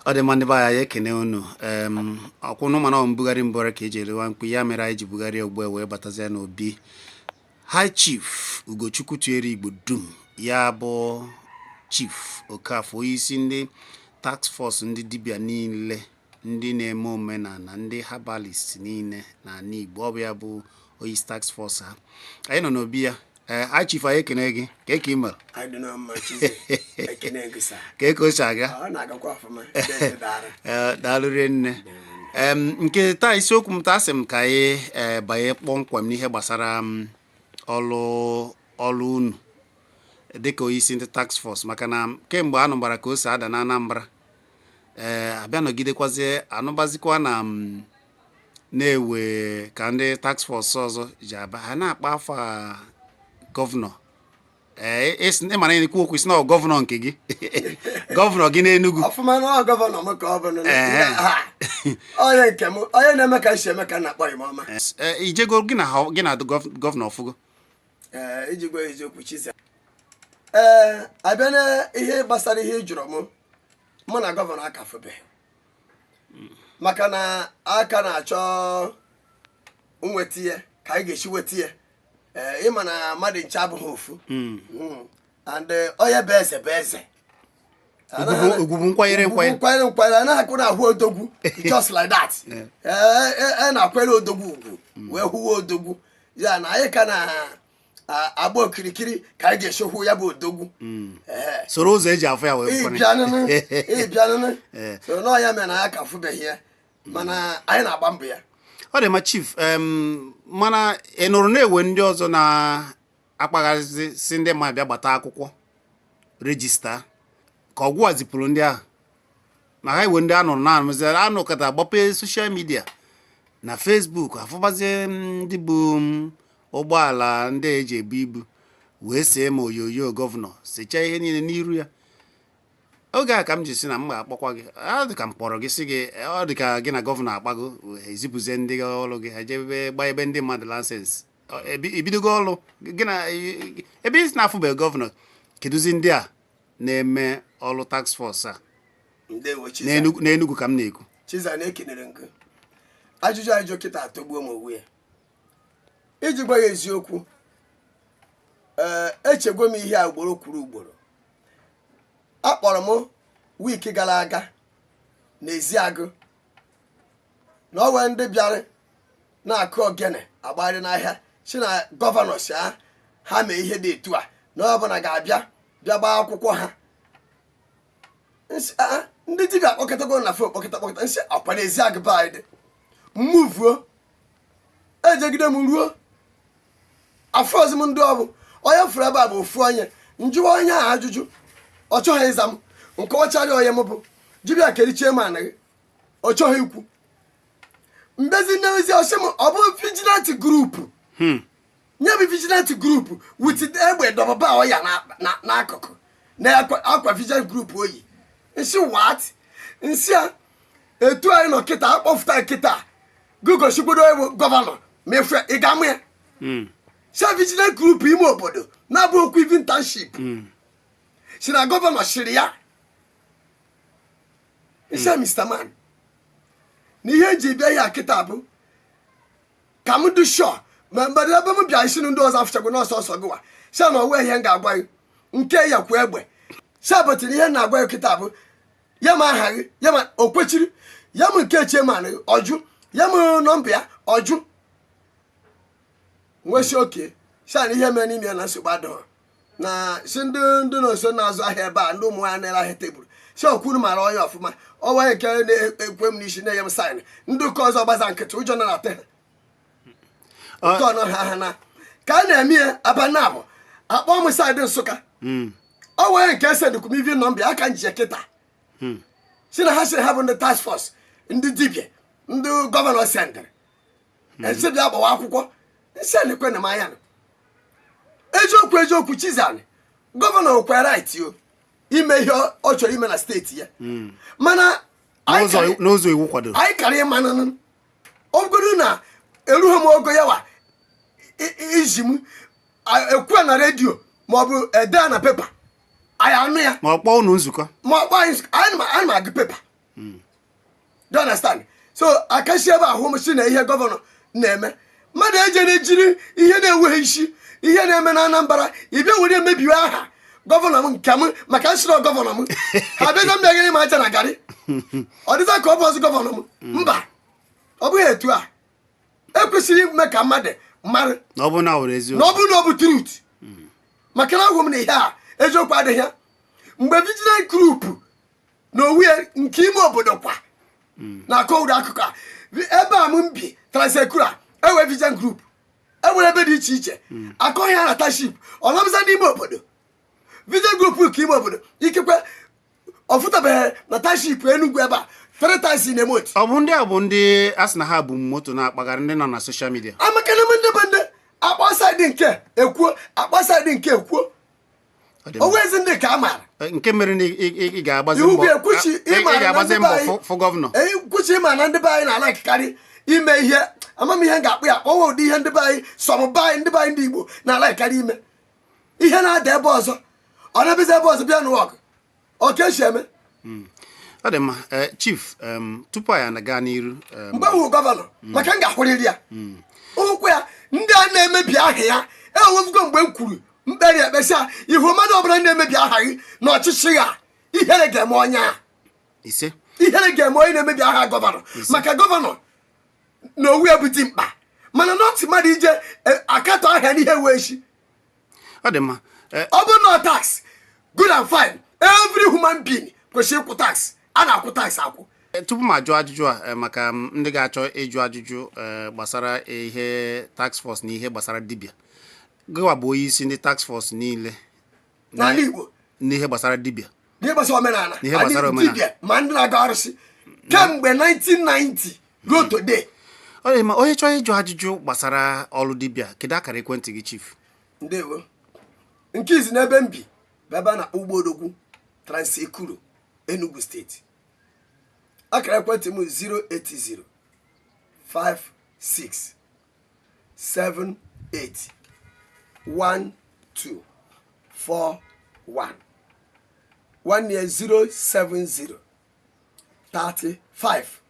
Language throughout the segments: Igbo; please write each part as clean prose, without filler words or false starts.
Ọ dị mma, ndị be anyị, ekene unu. Ọkwụnụ mana ọ mbugharị mbugharị ka eji erewa mkpi. Ya mere anyị ji bugharịa ugbu a wee batazie n'obi High Chief Ugochukwu Tụere Igbo dum, ya bụ Chief Okafọ, onyeisi ndị task force, ndị dibịa niile, ndị na-eme omenala, ndị herbalist niile n'ala Igbo. Ọ bụ ya bụ onyeisi task force ha. Anyị nọ n'obi ya. Ee, High Chief, anyị ekene gị. Ka eke ị mere? Anyị dị na mma, Chizi. Ekene gị, sir. Ka eke o si aga? Ọ na-agakwa ọfụma. Ebe dara. Ee, daalụ rinne. Nke taa, isiokwu m taa, sị m ka anyị banye kpọmkwem n'ihe gbasara ọlụ ọlụ unu dịka onyeisi ndị task force, maka na kemgbe anụ gbara ka o si ada na Anambra, abịa nọgidekwazie anụbazikwa na m na-ewe ka ndị task force ọzọ ji aba ha na-akpa afọ a gọvanọ. Ee, ịma na ekwu okwu isi na ọ gọvanọ nke gị, gọvanọ gị n'Enugu. Ọfụma, na ọ gọvanọ m ka ọ bụ nụ. Ha. Onye nke m, onye na-eme ka esi eme ka m na-akpọ ya ọma. Ee, ijego gị na gị na gọvanọ ọfụgo? Ee, iji gwa eziokwu, Chizi, ee, abịa na ihe gbasara ihe ị jụrụ m, mụ na gọvanọ akafụbeghị, maka na aka na-achọ nweta ya ka anyị ga-esi weta ya. Ee, ịma na mmadụ nche abụghị ofu. And onye bụ eze bụ eze. Ugwu bụ nkwanyere nkwanye. Ugwu bụ nkwanyere nkwanyere. Anaghị akwụ na-ahụ odogwu just like that. Ee, e na-akwere odogwu ugwu wee hụwa odogwu ya na anyị ka na-agba okirikiri ka anyị ga-esi hụ ya bụ odogwu. Ee. Soro ụzọ eji afụ ya wee kwere. Ịbịanụnụ, ịbịanụnụ. So nọọ ya mere na ya ka fụbeghị ya, mana anyị na-agba mbọ ya. Ọ dị mma, Chief. Mana ị nụrụ na-ewe ndị ọzọ na-akpaghazi si ndị mmadụ bịa gbata akwụkwọ, register, ka ọgwụ a zipụrụ ndị ahụ, ma ha ewe ndị a nụrụ na-anụzi anụkọta gbape social media na Facebook, afụbazie ndị bụ ụgbọala ndị eji ebu ibu wee see ma onyonyo gọvanọ, sechaa ihe niile n'iru ya. Oge a ka m ji si na m ga-akpọkwa gị. Ọ dị ka m kpọrọ gị, si gị ọ dị ka gị na gọvanọ akpago, ezipụzie ndị ọrụ gị ha jebe gbaa ebe ndị mmadụ license. Ebidogo ọrụ gị na ebe isi na-afụbeghị gọvanọ. Kedụzi ndị a na-eme ọrụ task force a? Ndewo, Chiza. N'Enugu ka m na-ekwu. Chiza, na-ekenere nke ajụjụ ajụjụ kịta atọgbuo m onwe ya. Iji gwa ya eziokwu, ee, echegwo m ihe a ugboro kwuru ugboro. Akpọrọ m week gara aga n'Eziagụ na ọ nwee ndị bịara na-akụ ogene agbagharị n'ahịa, si na gọvanọ si ha ha mee ihe dị etu a, na ọ bụla ga-abịa bịa gbaa akwụkwọ ha. Nsị, "Ah, ndị dibịa kpọkọtago na phone, kpọkọta kpọkọta." Nsị ọkwa n'Eziagụ be anyị dị mmuvuo. Ejegide m ruo afọ ọzọ m, ndị ọbụ onye fụrụ ebe a bụ ofu onye. Njụwa onye ahụ ajụjụ, ọ chọghị ịza m. Nke ọcharị onye m bụ dibịa kerichie m anaghị, ọ chọghị ikwu. Mbezi n'ezi, ọsị m ọ bụ vigilante group nye bụ vigilante group with egbe dọbaba ọya n'akụkụ na akwa vigilante group oyi. Nsị, "What?" Nsị a, etu anyị nọ kịta, akpọfụta kịta gụgosikwado ewu gọvanọ ma efu ị ga-amụ ya. Si vigilante group ime obodo na-abụ okwu even township, si na gọvanọ siri ya. Nsị a, "Mr. Man, na ihe eji bịa ya kịta bụ ka m dị sure." Ma mgbe ebe m bịa isi ndị ọzọ afụchagwo n'ọsọ ọsọ gịwa si na onwe ihe m ga-agwa gị nke ya kwuo egbe si abọtịrị. Ihe m na-agwa gị kịta bụ ya ma aha gị, ya ma o kwechiri ya m nke chairman gị, ọjụ ya m nọmba ya, ọjụ nwesi oke si na ihe mere n'ime ya na nsogbu adịghị na si ndị nọ nso na-azụ ahịa ebe a, ndị ụmụ nwaanyị na-ere ahịa tebụl, si okwuru mara onye ọfụma ọnwa nke na-ekwe m n'isi na-enye m sign. Ndị ụka ọzọ gbaza nkịtị, ụjọ na na-ate ha nke ọnụ ha ha na ka a na-eme ya abalị abụ akpọ m side Nsụka. Ọ nwere nke esendịkwu m ivi nọmba ya aka nje kịta, si na ha sịrị ha bụ ndị task force, ndị dibịa, ndị gọvanọ sendịrị esi bịa gbawa akwụkwọ. Nsị a na-ekwe na m anya nọ. Eziokwu eziokwu, Chizani, gọvanọ nwekwara right o ime ihe ọ chọrọ ime na steeti ya, mana anyị N'ụzọ iwu kwadoro. Anyị kara ịmanụnụ ọ bụgodu na erughị m ogo ya wa izi m ekwu na redio maọbụ ede na paper, anyị anụ ya. Ma ọ kpọọ unu nzukọ. Ma ọ kpọọ anyị, anyị ma agụ paper. Do you understand? So akashi ebe ahụ m si na ihe governor na-eme, mmadụ eje na-ejiri ihe na-enweghị isi, ihe na-eme na Anambra, ịbịa were emebiwe aha governor m nke m, maka nsịrị governor m ha bịaza mbịagịrị m aja na garị, ọ dịza ka ọ bụ ọzọ governor m. Mba, ọ bụghị etu a. Ekwesịrị ime ka mmadụ mara na ọ bụrụ na ọ were na eziokwu. Ọ bụrụ na ọ bụ truth, maka na ahụ m na ihe a eziokwu adịghị ya. Mgbe vigilant group na owu ya nke ime obodo kwa na-akọ ụdị akụkọ a, ebe a m bi, Trans-Ekulu, enwe vigilant group, enwere ebe dị iche iche akọghị ya na township, ọ nọbụza n'ime obodo. Vigilant group nke ime obodo ikekwe ọ fụtabeghị na township Enugwu ebe a three times in a month. Ọ bụ ndị a bụ ndị a sị na ha bụ moto na-akpagharị, ndị nọ na social media? Amakana m ndị bụ ndị akpọ side nke ekwuo, akpọ side nke ekwuo. Ọ dị mma. Onwe ezi ndị ka a maara. Nke mere na ị ga-agbazi Iwu mbọ bụ ekwuchi ị ịma na ga-agbazi ndị mbọ be anyị fụ governor. Ekwuchi ịma na ndị be anyị na-alakikarị ime ihe amamihe m ga-akpụ ya akpọwa ụdị ihe ndị be anyị sọm be anyị, ndị be anyị, ndị Igbo na-alakikarị ime ihe na-ada ebe ọzọ, ọ na-ebizi ebe ọzọ bịa n'ụwa ọgụ ọ ka esi eme. Ọ dị mma. Chief, tupu anyị aga n'iru, mgbe m hụ governor, maka m ga-akwụrịrị ya ụkwụ ya, ndị a na-emebi aha ya enwefugo mgbe m kwuru mkperi ekpesịa ihu mmadụ ọbụla na-emebi aha gị na ọchịchị ya, ihere ga-eme onye a. Ise. Ihere ga-eme onye na-emebi aha governor, maka governor na owu ya bụ dimkpa, mana nọtị mmadụ ije akatọ ahịa n'ihe wee echi. Ọ dị mma. Ọ bụrụ na tax, good and fine, every human being kwesịrị ịkwụ tax, a na-akwụ tax akwụ. Tupu m ajụ ajụjụ a, maka ndị ga-achọ ịjụ ajụjụ gbasara ihe task force na ihe gbasara dibịa, gịwa bụ onye isi ndị task force niile n'ala Igbo n'ihe gbasara dibịa? N'ihe gbasara omenala. N'ihe gbasara omenala. Dibịa ma ndị na-aga arụsị kemgbe 1990 ruo today. Ọ dị mma. Onye chọrọ ịjụ ajụjụ gbasara ọrụ dibịa, kedu akara ekwentị gị, chief? Ndewo. Nke izi n'ebe m bi bụ ebe a na-akpọ Ugbo Odogwu, Trans-Ekulu, Enugu Steeti. Akara ekwentị m 080 56 78 12 41. One year 070 35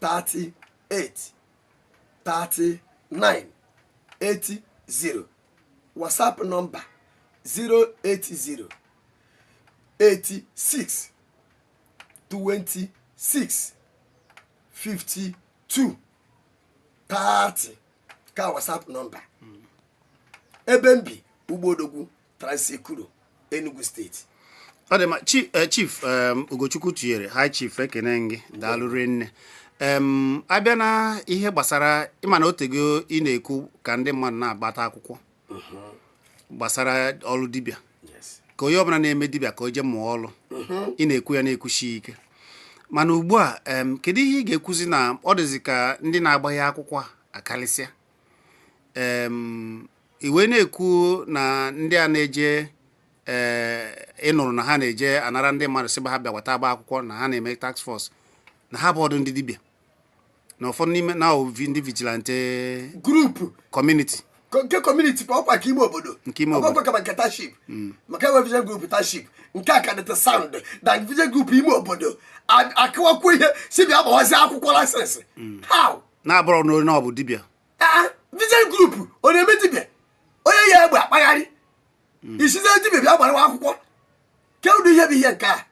38 39 80. WhatsApp nọmba 080 86 26 52 30 ka WhatsApp nọmba. Ebe m bi, Ugbodogwu, Trans-Ekulu, Enugu Steeti. Ọ dị mma. Chief Ugochukwu Tụnyere, high chief, ekene gị, daalụ rinne. Abịa na ihe gbasara ịma na otego ị na-ekwu ka ndị mmadụ na-agbata akwụkwọ gbasara ọrụ dibịa, ka onye ọbụla na-eme dibịa ka o jee mụọ ọrụ, ị na-ekwu ya na-ekwuchi ike, mana ugbu a, kedu ihe ị ga-ekwuzi na ọ dịzi ka ndị na-agbaghe akwụkwọ a akarịsịa? I wee na-ekwu na ndị a na-eje, ee, ịnụrụ na ha na-eje anara ndị mmadụ sị ha bịa gbata agba akwụkwọ, na ha na-eme task force, na ha bụ ọdụ ndị dibịa, na ụfọdụ n'ime na ndị vigilante group. Community. Nke community kwa ọkwa ka ime obodo. Nke ime obodo. Ọkwa kama nke township, maka enwe vision group township nke a ka dịta sound than vision group ime obodo. Akụwakwu ihe si bịa gbawazi akwụkwọ license, how? Na-abụrọ na onye ọ bụ dibịa. Ah, vision group ọ na-eme dibịa? Onye ya egbe akpagharị isizie dibịa bịa gbarawa akwụkwọ, ke ụdị ihe bụ ihe nke a?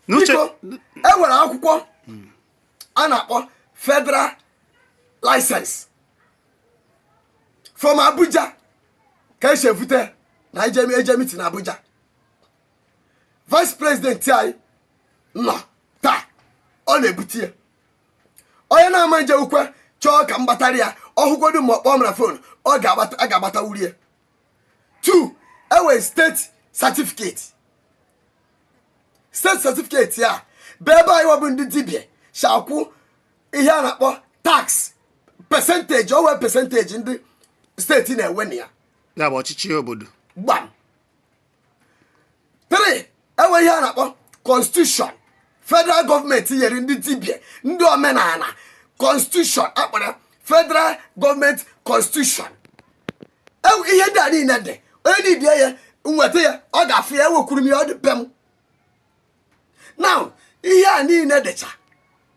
N'uche Biko, e nwere akwụkwọ a na-akpọ federal license from Abuja ka esi evute na eje meeting na Abuja. Vice president anyị nọ taa, ọ na-ebute ya. Onye na-ama nje ukwe chọọ ka m gbatara ya ọhụgodu, ma ọ kpọọ m na phone, ọ ga-agbata, a ga-agbatawuri ya. Two, enwere state certificate. State certificate ya bụ ebe anyị wabụ ndị dibịa si akwụ ihe a na-akpọ tax percentage, o wee percentage ndị steeti na-enwe na ya. Ya bụ ọchịchị obodo. Gbam. Three, enwe ihe a na-akpọ constitution federal gọọmenti nyere ndị dibịa, ndị omenala, constitution akpọrọ federal gọọmenti constitution. Ihe ndị a niile dị, onye niile ya nweta ya, ọ ga-afụ ya. Ewekwuru m ya, ọ dị be m. Now, ihe a niile dịcha.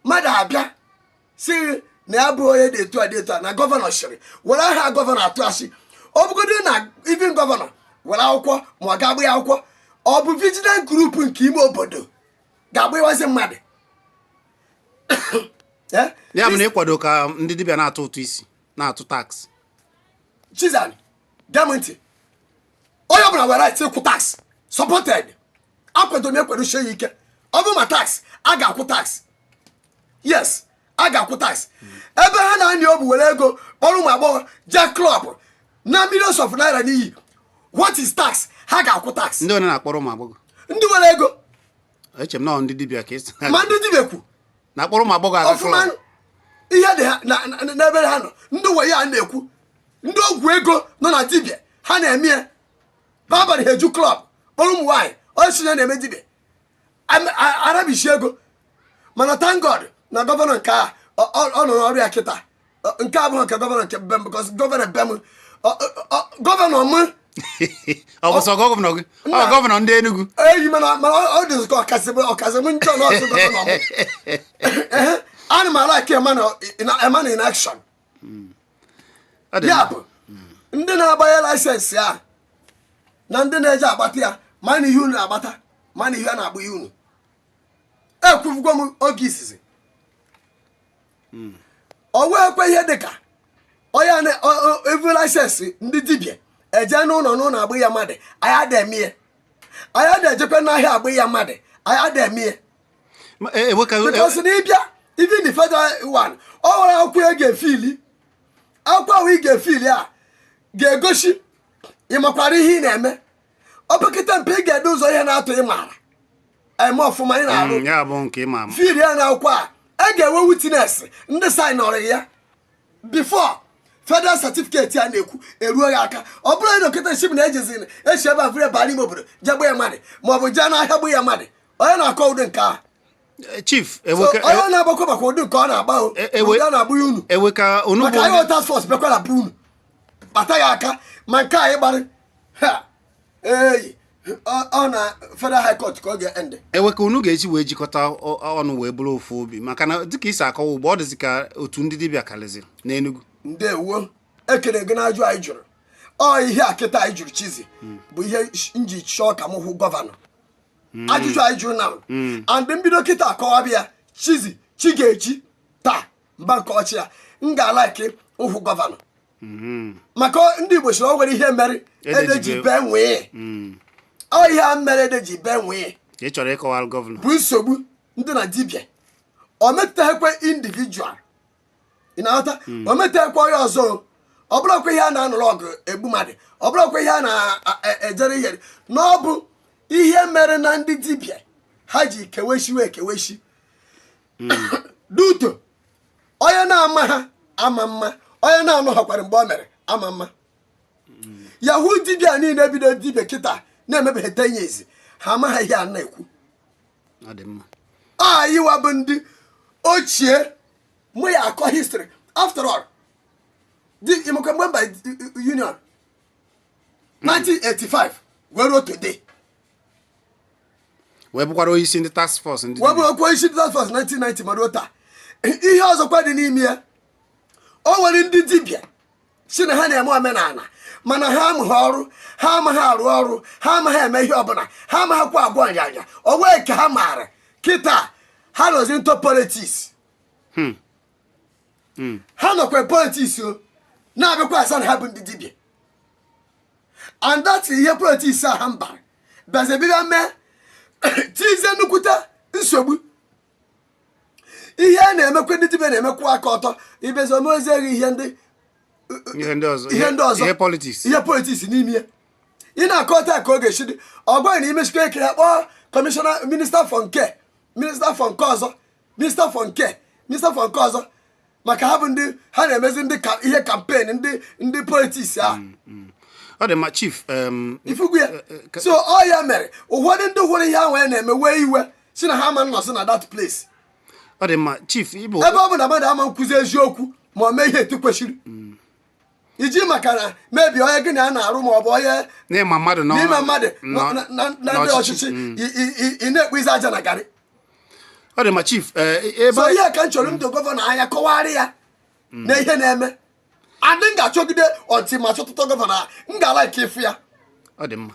Mmadụ abịa si na ya bụ onye dị etu a dị etu a na gọvanọ sịrị were aha gọvanọ atụ asị, ọ bụgodo na even gọvanọ were akwụkwọ ma ọ ga-agba ya akwụkwọ, ọ bụ vigilant group nke ime obodo ga-agbawazi mmadụ. Eh? Ya bụ na ịkwado ka ndị dibịa na-atụ ụtụ isi, na-atụ tax? Chizan, gee m ntị. Onye ọbụla nwere right ịkwụ tax, supported. Akwado m, ekwadosie ya ike. Ọ bụ ma tax, a ga-akwụ tax. Yes, a ga-akwụ tax. Ebe ha na-anya obu were ego kpọrọ ụmụ agbọghọ jee club na millions of naira n'iyi, what is tax? Ha ga-akwụ tax. Ndị onye na-akpọrọ ụmụ agbọghọ? Ndị nwere ego. Eche m na ọ ndị dibịa ka esi Ma ndị dibịa kwu. Na-akpọrọ ụmụ agbọghọ aga Ọfụma. club. Ihe dị ha n'ebe ha nọ, ndị wayo a na-ekwu, ndị ọgwụ ego nọ na dibịa, ha na-eme ya. Abalị ha eju club kpọrọ ụmụ nwaanyị. Onye si na na-eme dibịa arabishi ego. Mana thank God na gọvanọ nke a ọ nọ n'ọrụ ya kịta. Nke abụghị nke gọvanọ nke bem, because gọvanọ bem, gọvanọ m. Ọ bụ sọ gọvanọ gị? Ọ Nna. gọvanọ ndị Enugu? Eyi, mana ọ dịzị ka ọkasị m njọ n'ọsọ gọvanọ m. Ehe, ana m ala ema na in action. Ọ dị Ya mma. bụ ndị na-agbanye license a na ndị na-eje agbata ya, ma na ihe unu na-agbata, ma na ihe a na-agba ihe unu ekwufugo m oge izizi. O wee ihe dịka onye evu license ndị dibịa eje n'ụlọ n'ụlọ agba ya mmadụ, anyị ada eme ya. Anyị ada ejekwa n'ahịa agba ya mmadụ, anyị ada eme ya. Because na ịbịa even the federal one, ọ nwere akwụkwọ ị ga-efili. Akwụkwọ ahụ ị ga-efili a ga-egosi ị makwara ihe ị na-eme. Ọ pekịta mpe, ị ga-ede ụzọ ihe na-atụ ị maara eme ọfụma ị na-arụ. Ya bụ nke ịma ama. Fili ya na akwụkwọ a, a ga-enwe witness ndị signọrọ ya before federal certificate a na-ekwu eruo ya aka. Ọ bụrụ na okịta isi bụ na ejeziri esi ebe a vụrụ ebe n'ime obodo jee gba ya mmadụ, ma ọ bụ jee n'ahịa gba ya mmadụ, onye na-akọ ụdị nke a. Chief. So, onye na-agbakọ maka ụdị nke ọ na-agba o, ụdị a na-agba ya unu. Ewe ka unu Maka bụ anyị task force bịakwa na be unu kpata ya aka. Ma nke anyị gbara ha eyi, ọ na federal high court ka ọ ga-end. Ewe ka unu ga-eji wee jikọta ọnụ wee bụrụ ofu obi, maka na dịka isi akọwa ugbo, ọ dịzị ka otu ndị dibịa karịzịrị n'Enugu. Ndewo, ekele gị n'ajụ anyị jụrụ. Ọ ihe a kịta anyị jụrụ, Chizi, bụ ihe m ji chọọ ka m hụ gọvanọ. Ajụjụ anyị jụrụ na and mbido kịta akọwabịa ya, Chizi, chi ga-eji taa mba nke ọchị ya. M ga-alike ụhụ gọvanọ maka ndị Igbo sịrị o nwere ihe mere ede ede ji ji bee nwee. Ọ ihe a mere ede ji bee nwee. Ka ị chọrọ ịkọwara gọvanọ. Bụ nsogbu ndị na dibịa o metụtaghịkwa individual, ị na-aghọta? O metụtaghịkwa onye ọzọ o. Ọ bụrụkwa ihe a na-anụrụ ọgụ egbu mmadụ, ọ bụrụkwa ihe a na-ejere ihe na ọ bụ ihe mere na ndị dibịa ha ji keweshiwe ekeweshi duto. Onye na-ama ha ama mma, onye na-anụ hakwara mgbe o mere ama mma. Yahoo dibịa niile bido dibịa kịta na-emebeghị 10 years, ha amaghị ihe a na-ekwu. Ọ dị mma. Anyị wa bụ ndị ochie mụ ya akọ history. After all, di imekwe mgbe mba union 1985 wee ruo today. Wee bụkwara onye isi ndị task force ndị Wee dibịa. Bụrụ okwu isi task force 1990 ma ruo taa. Ihe ọzọkwa dị n'ime ya, o nwere ndị dibịa si na ha na-eme omenala, mana ha amụghị ọrụ, ha amaghị arụ ọrụ, ha amaghị eme ihe ọbụla, ha amaghịkwa agwọ nyanya o nwee nke ha maara. Kịta ha nọzi into politics. Ha nọkwa politics o na-abịakwa asa na ha bụ ndị dibịa. And that ihe politics a ha mbara bịazi bịa mee tizie nnukwute nsogbu. Ihe a na-emekwa, ndị dibịa na-emekwa aka ọtọ ibezi omezighị ihe ndị Ihe ndị ọzọ. Ihe ndị ọzọ. Ihe politics. Ihe politics n'ime ya. Ị na-akọta ka ọ ga-esi dị, ọ gwaghị na imechikwa eke ya kpọọ kọmishọna, minister for nke, minister for nke ọzọ, minister for nke, minister for nke ọzọ, maka ha bụ ndị ha na-emezi ndị ka ihe campaign ndị politics a. Ọ dị mma, chief. Ifugu ya. So ọ ya mere ụfọdụ ndị hụrụ ihe ahụ ya na-eme wee iwe si na ha ama nnọsị na that place. Ọ dị mma, chief, ịbụ Ebe ọ bụ na mmadụ ama nkwụzi eziokwu ma ọ mee ihe etu kwesịrị iji, maka na mebi onye gị na ya na-arụ ma ọ bụ onye n'ịma mmadụ n'ime mmadụ na ndị n'ọchịchị. ọchịchị, ị na-ekpu ize aja na garị. Ọ dị mma, chief. Ebe So ihe ka m chọrọ ndị gọvanọ anya kọwara ya na ihe na-eme adị m ga-achọgide ọtị ma chọtụta gọvanọ a m ga-ala ike ịfụ ya. Ọ dị mma.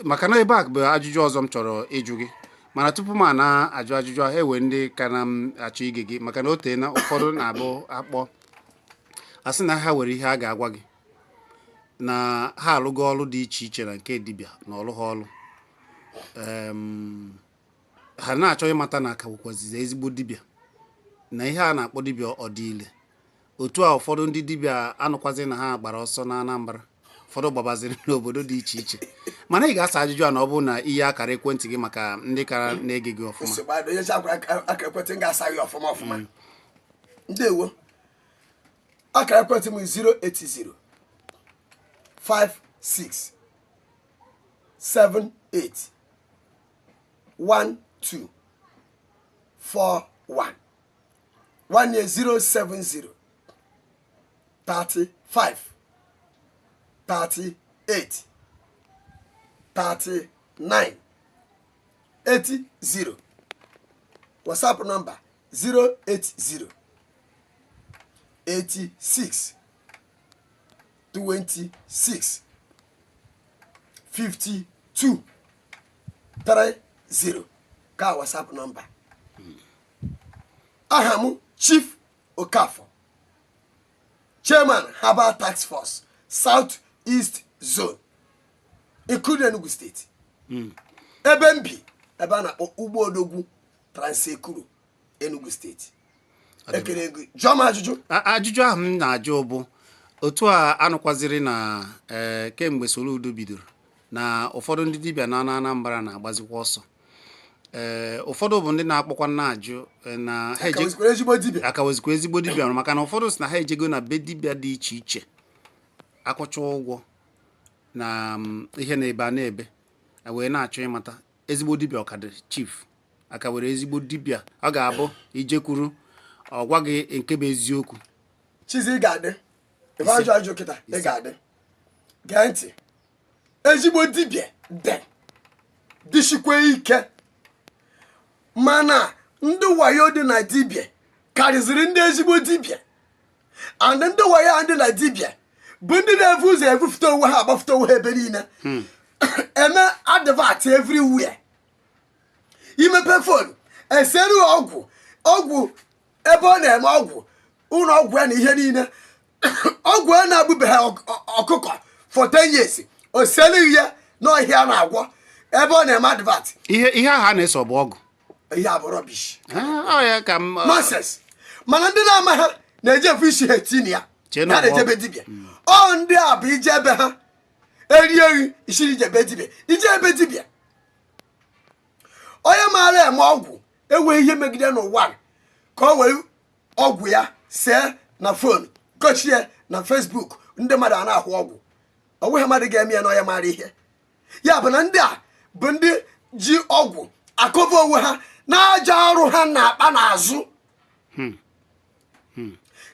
Maka na ebe a bụ ajụjụ ọzọ m chọrọ ịjụ gị, mana tupu m a na-ajụ ajụjụ ahụ, ewe ndị ka na m achọ ige gị, maka na o tee na ụfọdụ na-abụ akpọ a sị na ha nwere ihe a ga-agwa gị na ha alụgo ọrụ dị iche iche na nke dibịa na ọrụ ha ọrụ. Ha na-achọ ịmata na aka nwekwazizi ezigbo dibịa na ihe a na-akpọ dibịa ọdịile otu a. Ụfọdụ ndị dibịa anụkwazi na ha gbara ọsọ na Anambra, ụfọdụ gbabaziri n'obodo dị iche iche. Mana ị ga-asa ajụjụ a na ọ bụrụ na ihe akara ekwentị gị maka ndị kara na-ege gị ọfụma. Nsogbu adị. Onye chakwa akara ekwentị m ga-asa gị ọfụma ọfụma. Ndewo. Akara ekwentị m 080 56 78 12 41 1 070 35 38 39 80. WhatsApp number 080 86 26 52 30 ka WhatsApp number. Aha m Chief Okafor, Chairman, Herbal Task Force, South East Zone, including Enugu State. Ebe m bi, ebe a na-akpọ Ugbo Odogwu, Trans-Ekulu, Enugu Steeti. Ekele gị. Jụọ m ajụjụ. Ajụjụ ahụ m na-ajụ bụ otu a anụkwaziri na ee kemgbe Soludo bidoro na ụfọdụ ndị dibịa na Anambra na-agbazikwa ọsọ. Ee, ụfọdụ bụ ndị na-akpọkwa na-ajụ na ha ka wezikwara ezigbo dibịa. Akawezikwa ezigbo dibịa, maka na ụfọdụ si na ha ejego na be dibịa dị iche iche akwụcha ụgwọ na ihe na-ebe a na-ebe a, wee na-achọ ịmata ezigbo dibịa ọkadị. Chief, aka were ezigbo dibịa ọ ga-abụ ijekwuru ọ gwa gị nke bụ eziokwu? Chizi, ị ga-adị ebe ajụ ajụ kịta, ị ga-adị. Gee ntị, ezigbo dibịa dị, dịchikwa ike, mana ndị wayo dị na dibịa karịziri ndị ezigbo dibịa. And ndị wayo a ndị na dibịa bụ ndị na-evu ụzọ ebufute onwe ha, agbafute onwe ha ebe niile, eme advert everywhere. Imepe phone, esere ọgwụ, ọgwụ ebe ọ na-eme ọgwụ, ụlọ ọgwụ ya na ihe niile. Ọgwụ a na-agbụbeghị ọkụkọ for 10 years, o selighị ya n'ọhịa a na-agwọ ebe ọ na-eme advert. Ihe ahụ a na-eso bụ ọgwụ. Ihe a bụ rubbish. Ah, ọ ya ka m Nonsense. Mana ndị na-ama ha na-eji efu isi ha etinye ya. Chee na ha ọ bụ na-ejebe dibịa. Ọ ndị a bụ ije ebe ha eri eri isiri ijebe dibịa, ije ebe dibịa. Onye maara eme ọgwụ enweghị ihe megide n'ụwa ka o were ọgwụ ya see na phone, gochie na Facebook, ndị mmadụ a na-ahụ ọgwụ. Ọ nweghị mmadụ ga-eme ya na onye maara ihe ya bụ na ndị a bụ ndị ji ọgwụ akọva onwe ha na ajọ arụ ha na-akpa n'azụ.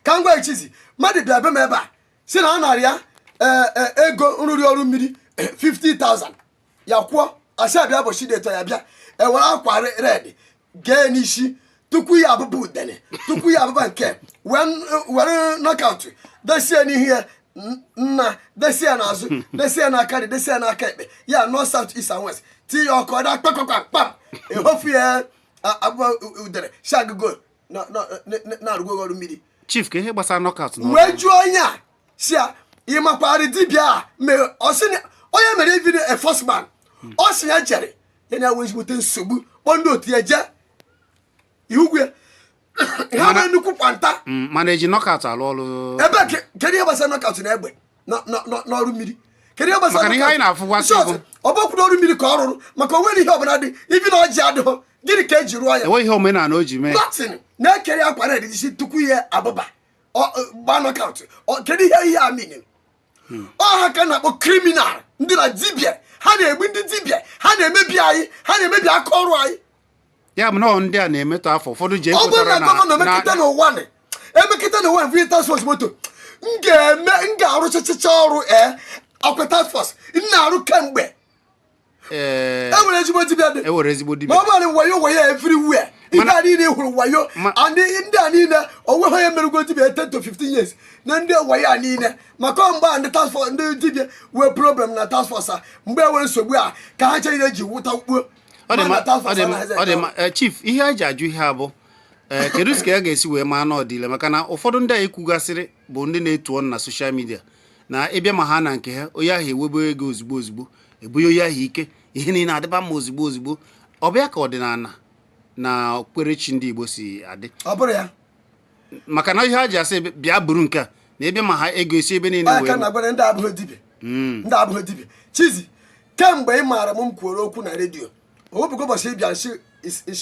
Ka m gwa Chizi, mmadụ bịa be m ebe a si na a nara ya ego nrụrụ ọrụ mmiri 50,000, ya kwụọ, asị abịa ụbọchị dị eto ya bịa ewere akwa red gee n'isi tupu ya abụba udene, tupu ya abụba nke were knockout desie n'ihu ya, nna, desie ya n'azụ, desie ya n'aka nri, desie ya n'aka ekpe ya, north, south, east and west, tinye ya ọkụ, ọda kpakpakpa kpam, ehofu ya abụba udene si agụgo na-arụgo ọrụ mmiri. Chief, ka ihe gbasara knockout na wee jụọ onye a si ya, ị makwarị dibịa a mere? Ọ sị na onye mere even a first man, ọ sị ya jere ya na wee ezigbote nsogbu, kpọọ ndị otu ya jee ihu ya ha nwee nnukwu kwanta. Mana eji knockout alụ ọrụ? Ebe kedu ihe gbasara knockout na egbe n'ọrụ mmiri? Kedu ihe gbasara Maka na ihe anyị na-afụkwasị Short, ọ bụkwụ n'ọrụ mmiri ka ọ rụrụ, maka o nwere ihe ọbụla dị ibi na ọjị adịghị, gịnị ka eji rụọ ya? Enweghị ihe omenala o ji mee. Nothing. Na-ekere akwa na-edisi tupu ihe abụba gba knockout. Kedu ihe a meaning? Ọ ha ka na-akpọ criminal. Ndị na dibịa, ha na-egbu ndị dibịa, ha na-emebi anyị, ha na-emebi aka ọrụ anyị. Ya bụ na ọ ndị a na-emetọ afọ ụfọdụ ji Ọ bụrụ na ekwetara gọvanọ emekịta n'ụwa nị emekịta n'ụwa nvi task force moto m ga-eme, m ga-arụchachacha ọrụ. Ee, ọkwa task force m na-arụ kemgbe. Ee. E nwere ezigbo dibịa dị. E nwere ezigbo Ma dibịa. ọ bụrụ wayo, wayo everywhere, ihe a niile ị hụrụ wayo. And ndị a niile, onweghị onye merụgo dibịa 10 to 15 years na ndị wayo a niile, maka ọ mgbe a ndị task force, ndị dibịa wee problem na task force a, mgbe e nwere nsogbu a ka ha chere ji wụta mkpuo. Ọ dị Ma mma. na task Ọ force dị mma. anaghịzi Ọ dị eme. mma. Chief, ihe anyị ji ajụ ihe a bụ, kedu ka a ga-esi wee maa n'ọdịile, maka na ụfọdụ ndị anyị kwugasịrị bụ ndị na-etu ọnụ na social media na ịbịa ma ha na nke ha, onye ahụ ewebe ego ozugbo ozugbo, ebunye onye ahụ ike, ihe niile adịba mma ozugbo ozugbo. Ọ bịa ka ọdịnala na okpukperechi ndị Igbo si adị? Ọ bụrụ ya. Maka na ihe ha ji asị bịa buru nke a na ịbịa ma ha, ego esi ebe niile Onye wee ka na-agwara ndị abụghị dibịa, ndị abụghị dibịa. Chizi, kemgbe ị maara m, m kwuoro okwu na redio, owepụgo ụbọchị ị bịa nshi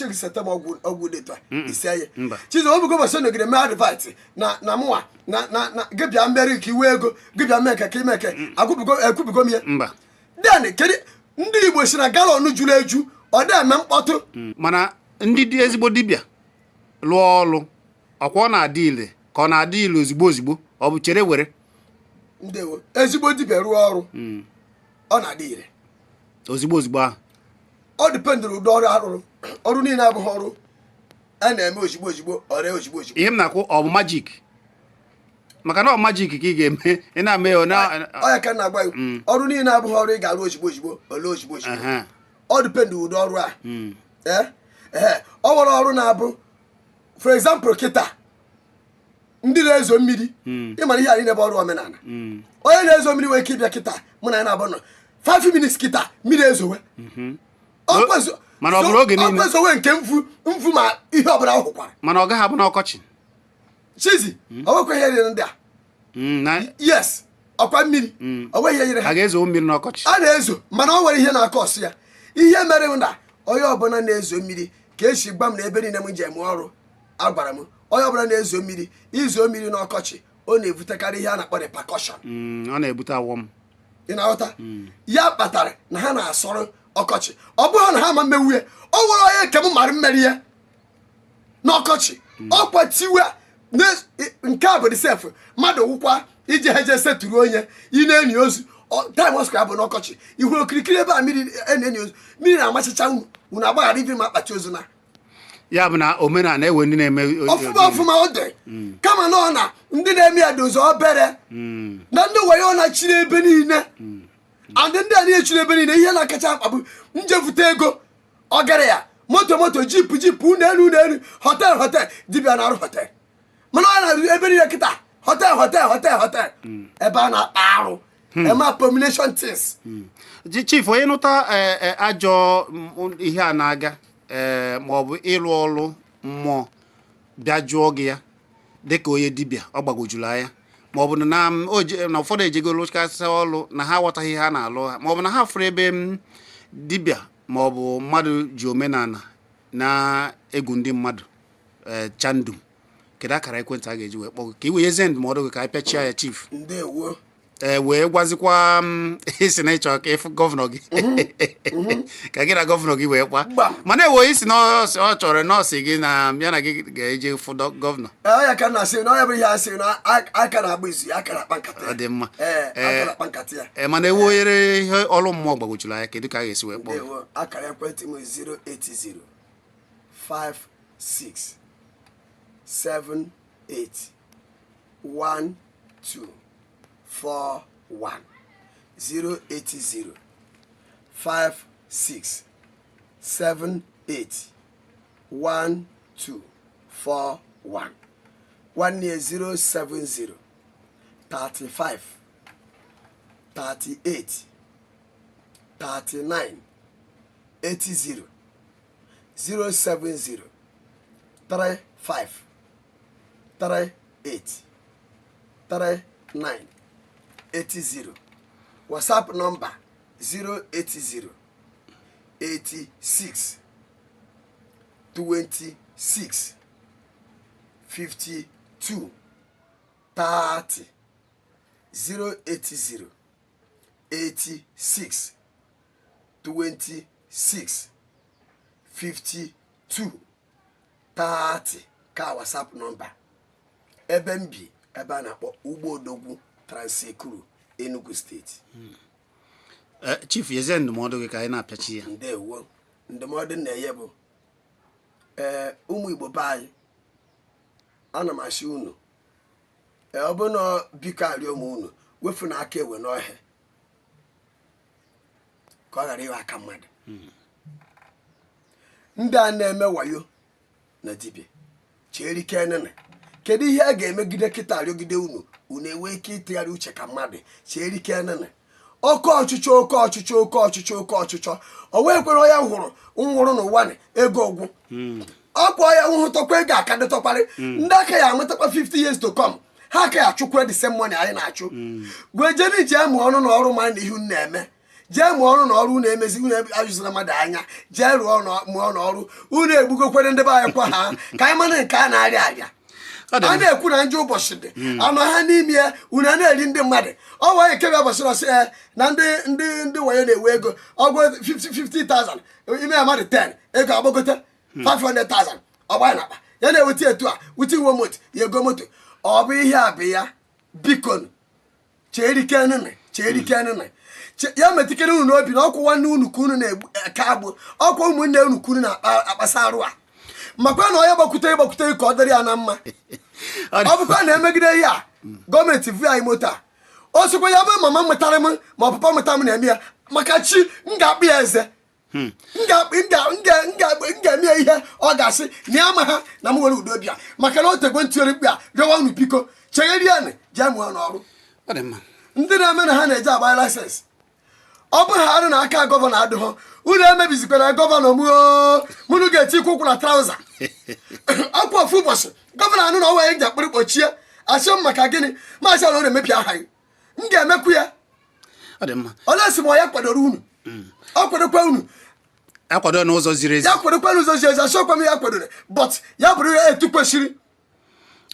gị seta m ọgwụ, ọgwụ dị etu a isi ya. Mba. Chizi, owepụgo ụbọchị nọgide mee advert na mụnwa na gị bịa mmeri ka iwe ego, gị bịa mee nke ka ime nke agwụbugo, ekwubugo m ya? Mba. Then kedu ndị Igbo si na gallon juru eju ọ na-eme mkpọtụ? Mana ndị dị ezigbo dibịa lụọ ọlụ, ọkwa ọ na-adị ile ka ọ na-adị ile ozugbo ozugbo, ọ bụ chere were? Ndewo. Ezigbo dibịa rụọ ọrụ, ọ na-adị ire. Ozugbo ozugbo ahụ? Ọ dependịrị ụdị ọrụ arụrụ. Ọrụ niile abụghị ọrụ a na-eme ozigbo ozigbo, ọrịa ozigbo ozigbo. Ihe m na-akwụ, ọ bụ magic, maka na ọ magic ka ị ga-eme, ị na-eme ya ọ na Ọ ya ka m na-agwa gị, ọrụ niile abụghị ọrụ ị ga-arụ ozigbo ozigbo, ole ozigbo ozigbo. Ọ dependị ụdị ọrụ a. Ee, ọ nwere ọrụ na-abụ, for example, kịta ndị na-ezo mmiri, ịmara ihe a niile bụ ọrụ omenala. Onye na-ezo mmiri nwere ike ịbịa kịta, mụ na ya na-abụ nọ 5 minutes, kịta mmiri ezowe. Mana ọ bụrụ oge niile? Ọ kwezowe nke mfu mfu, ma ihe ọbụla ọ hụkwara. Mana ọ gaghị abụ n'ọkọchị? Chizi, ọ nwekwa ihe nyere ndị a. Na Yes, ọkwa mmiri, ọ nweghị ihe nyere a ha. Ga-ezo mmiri n'ọkọchị? A na-ezo, mana ọ nwere ihe na-akọ ọsụ ya. Ihe mere m na onye ọbụla na-ezo mmiri, ka esi gwa m na ebe niile m ji eme ọrụ, agwara m onye ọbụla na-ezo mmiri, izo mmiri n'ọkọchị, ọ na-ebutekarị ihe a na-akpọ repercussion. Ọ na-ebute awọm. Ị na-aghọta? Ya kpatara na ha na-asọrọ ọkọchị. Ọ bụghị na ha ma mmewu ya. O nwere onye nke m mara mmeri ya n'ọkọchị, ọkwa tiwe nke a bụ sef mmadụ wụkwa ije ha je setụrụ onye ị na-eni ozu. Time ọsụkwa ya bụ n'ọkọchị. Ihu okirikiri ebe a mmiri na-eni ozu, mmiri na-amachicha unu, unu agbaghara ibi ma akpati ozu na Ya bụ na omenala ewe ndị na-eme ọfụma ọfụma. Ọ dị kama na ọ na ndị na-eme ya dozi obere na ndị wayo na-achiri ebe niile, and ndị a niile chiri ebe niile, ihe na-akacha mkpa bụ njefute ego, ọgara ya moto moto, jeep jeep, ụlọ elu ụlọ elu, hotel hotel. Dibịa na-arụ hotel, mana ọ na-arụ ebe niile kịta, hotel hotel hotel hotel, ebe a na-akpa arụ, eme abomination things. Chief, onye nụta ajọ ihe a na-aga, ma ọ bụ ịrụ ọrụ mmụọ, bịa jụọ gị ya dịka onye dibịa, ọ gbagwojuru anya, ma ọ bụ na na ụfọdụ ejego lụchasị ọrụ na ha aghọtaghị ihe ha na-alụ ha, ma ọ bụ na ha fụrụ ebe dibịa ma ọ bụ mmadụ ji omenala na-egwu ndị mmadụ chandum, kedu akara ekwentị a ga-eji wee kpọọ gị ka ị wee nyezie ndụmọdụ gị ka anyị pịachia ya, chief? Ndewo. Ee, wee gwazikwa m, isi na ịchọ ka ịfụ gọvanọ gị, ka gị na gọvanọ gị wee kwa. Gbam. Mana ewe isi na ọ chọrọ nọọsụ gị na ya na gị ga-eje fụ gọvanọ. Ee, ya ka m na-asị na ọ ya bụ ihe a sị na aka na-agba izu ya, aka na-akpa nkata ya. Ọ dị mma. Ee, Ee. aka na-akpa nkata ya. Ee, mana ewe oyere ihe ọrụ mmụọ gbagwojuru anya, kedu ka a ga-esi wee kpọọ gị? Ndewo. Akara ekwentị m 080 56 78 12 41, 080 56 78 12 41. Nwanne ya 070 35 38 39 80, 070 35 38 39 80. WhatsApp nọmba 080 86 26 52 30, 080 86 26 52 30 ka WhatsApp nọmba. Ebe m bi, ebe a na-akpọ Ugbo Odogwu, Trans-Ekulu, Enugu Steeti. Chief, yezie ndụmọdụ gị ka anyị na-apịachi ya. Ndewo. Ndụmọdụ m na-enye bụ, ee, ụmụ Igbo be anyị, ana m asị unu, ee, ọ bụrụ na biko arịọ m unu wefu na aka ewe n'ọhịa ka ọ ghara ịghọ aka mmadụ. Ndị a na-eme wayo na dibịa cherike nene, kedu ihe a ga-emegide kịta arịọgide unu, unu enwee ike ịtụgharị uche ka mmadụ? Cherike nene, oke ọchịchọ, oke ọchịchọ, oke ọchịchọ, oke ọchịchọ, o wee kwere onye hụrụ nwụrụ n'ụwa na ego ụgwụ ọkwa ya nwụhụtọkwa ego aka dịtọkwarị. Ndị aka ya anwetakwa 50 years to come, ha aka ya achụkwa the same money anyị na-achụ. Wee jee jee mụọ ọrụ na ọrụ, ma na ihe unu na-eme, jee mụọ ọrụ na ọrụ unu emezi, unu ajụzila mmadụ anya. Jee rụọ mụọ n'ọrụ unu. Egbugokwere ndị be anyị kwa ha ka anyị mara nke a na-arịa arịa. Ọ dị A mma. na-ekwu na njọ ụbọchị dị anọ ha n'ime ya, unu a na-eri ndị mmadụ. Ọ wee nke bịa ụbọchị nọsị ya na ndị wayo na-ewe ego ọgwụ 50 50,000 ime ya mmadụ 10, ego agbagote 500,000, ọgba ya n'akpa ya na-eweta etu a wute iwe moto ya ego moto. Ọ bụ ihe a bụ ya. Biko, cherikenene, cherikenene, ya metikere unu n'obi na ọkwụ nwanne unu ka unu na-eke agbụ, ọkwa ụmụnne unu ka unu na-akpasa arụ a, makwa na onye gbakwutere gbakwutere ka ọ dịrị ya na mma. Ọ bụkwa na emegide ihe a, gọọmenti vu anyị moto a, o sikwa ya bụ mama mụtara m ma ọ papa mụtara m na-eme ya, maka chi m ga-akpụ ya eze, m ga-akpụ m ga- m ga- m ga- m ga-eme ya ihe ọ ga-asị na ya ama ha na m nwere udo bịa, maka na o tegwe ntụgharị mkpu a rịọwa unu, biko chegherianụ, jee mụọ n'ọrụ. Ọ dị mma. Ndị na-eme na ha na-eje agba license, ọ bụ ha arụ na aka gọvanọ adịghọ unu emebizikwara gọvanọ m oo, mụnụ ga-etikwa ụkwụ na trouser ọkwa ofu ụbọchị gọvanọ anụ na ọnwa ya ji akpịrị kpochie asị m maka gịnị maasị ala ọ na-emebi aha gị, m ga-emekwu ya. Ọ dị mma. Onye si ma ya kwadoro unu, ọ kwadokwa unu. Akwado n'ụzọ ziri ezi. Ya kwadokwa n'ụzọ ziri ezi, asịkwa m ya kwadoro, but ya bụrụ ya etu kwesịrị.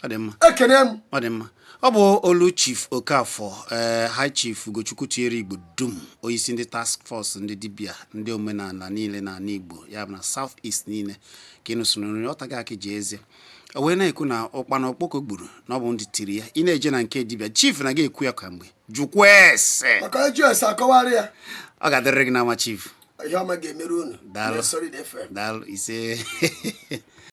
Ọ dị mma. Ekene m. Ọ dị mma. Ọ bụ olu Chief Okafọ, ee, High Chief Ugochukwu tinyere Igbo dum, onyeisi ndị task force ndị dibịa ndị omenala niile n'ala Igbo, ya bụ na South East niile, ka ị nụsoro nri ọtaghị aka ji eze. O wee na-ekwu na ụkpana okpoko gburu na ọ bụ ndị tiri ya. Ị na-eje na nke dibịa, Chief na ga-ekwu ya kwa mgbe, jụkwa ese. Maka eju ese akọwarị ya. Ọ ga-adịrịrị gị na mma, Chief. Ihe ọma ga-emere unu. Daalụ. Na Solid FM. Daalụ, ise.